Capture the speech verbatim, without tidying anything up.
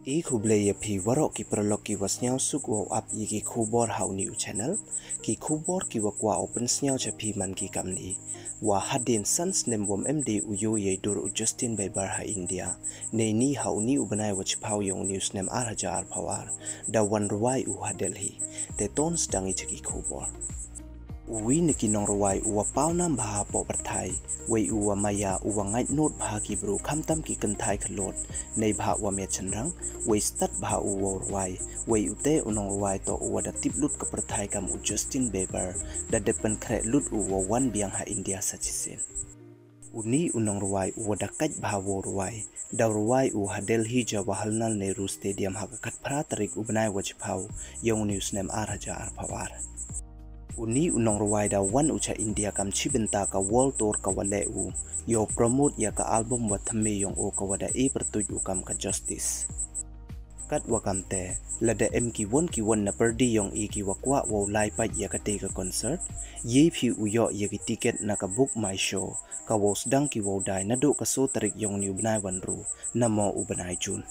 I khublei ïa phi waroh ki paralok ki wa sngewsuk wow ap ïa ki khubor ha u ni u channel. Ki khubor ki wa kwah u pynsngew cha phi man ki kamni. Wa hadien san snem wam em de u ïoh ïa i dur u Justin Bieber ha India. Nei ni ha u ni u bnai wa chiphaw yong u ni u snem ar hajar arphaw ar. Da wan rwai u ha Delhi. Te ton sdang i cha ki khubor. U wi na ki nongrwai u wa paw nam bha ha poh pyrthai, wei u wa maya u wa ngait not bha ki bru khamtam ki kynthai khlot, nei bha wa miat chynrang, wei stat bha u wa rwai, wei u te u nongrwai to u wa da tip lut ka pyrthai kam u Justin Bieber, da dep pynkhreh lut u wa wan biang ha India sa chisien. U ni u nongrwai u wa da kait bha wa rwai, da rwai u ha Delhi Jawaharlal Nehru Stadium ha ka khatphra tarik u bnai wa chiphaw, yong u ni u snem ar hajar arphaw ar. U ni u nongrwai da wan u cha India kam chi bynta ka World Tour ka wa leh u, yow promote ïa ka album wa thymme yong u ka wa da e pyrtuit u kam ka Justice. Kat wa kam te, lada em ki won ki won na pyrdi yong i ki wa kwah wow lai pait ïa ka te ka concert, ïa phi u ïoh ïa ki ticket na ka Book My Show, ka wow sdang ki wow dai naduh ka so tarik yong u ni u bnai wa ynru, na mo u bnai June.